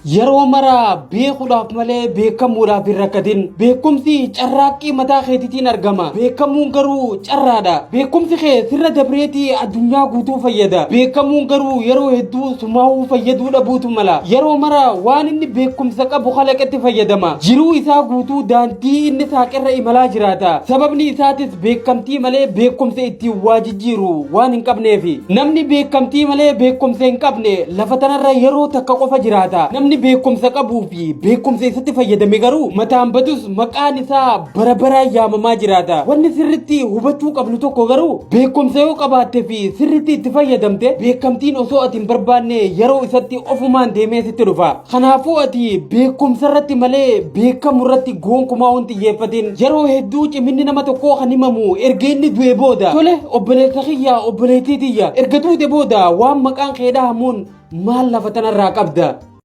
Yeroo mara beekuudhaaf malee beekamuudhaaf hin rakkatin. Beekumsi carraaqqii mataa keetiitiin argama. Beekamuun garuu carraadha. Beekumsi kee sirra dabreetii addunyaa guutuu fayyada. Beekamuun garuu yeroo hedduu sumaahuu fayyaduu dhabuutu mala. Yeroo mara waan inni beekumsa qabu kalaqetti fayyadama. Jiruu isaa guutuu daandii inni saaqerra imalaa jiraata. Sababni isaatis beekamtii malee beekumsa ittiin waa jijjiiru waan hin qabneefi. Namni beekamtii malee beekumsa hin qabne lafa tanarra yeroo takka qofa jiraata. Namni beekumsa qabuu fi beekumsa isatti fayyadame garuu mataan badus maqaan isaa bara baraan yaamamaa jiraata. Wanni sirritti hubachuu qabnu tokko garuu beekumsa yoo qabaatte fi sirritti itti fayyadamte beekamtiin osoo ati hin barbaanne yeroo isatti ofumaan deemee sitti dhufa. Kanaafuu ati beekumsa irratti malee beekamu irratti gonkumaa hin xiyyeeffatin. Yeroo hedduu ciminni nama tokkoo kan himamu erga inni du'e booda. Tole obboleessa kiyya obboleettii tiyya erga duute booda waan maqaan kee dhahamuun maal lafa tanarraa qabda?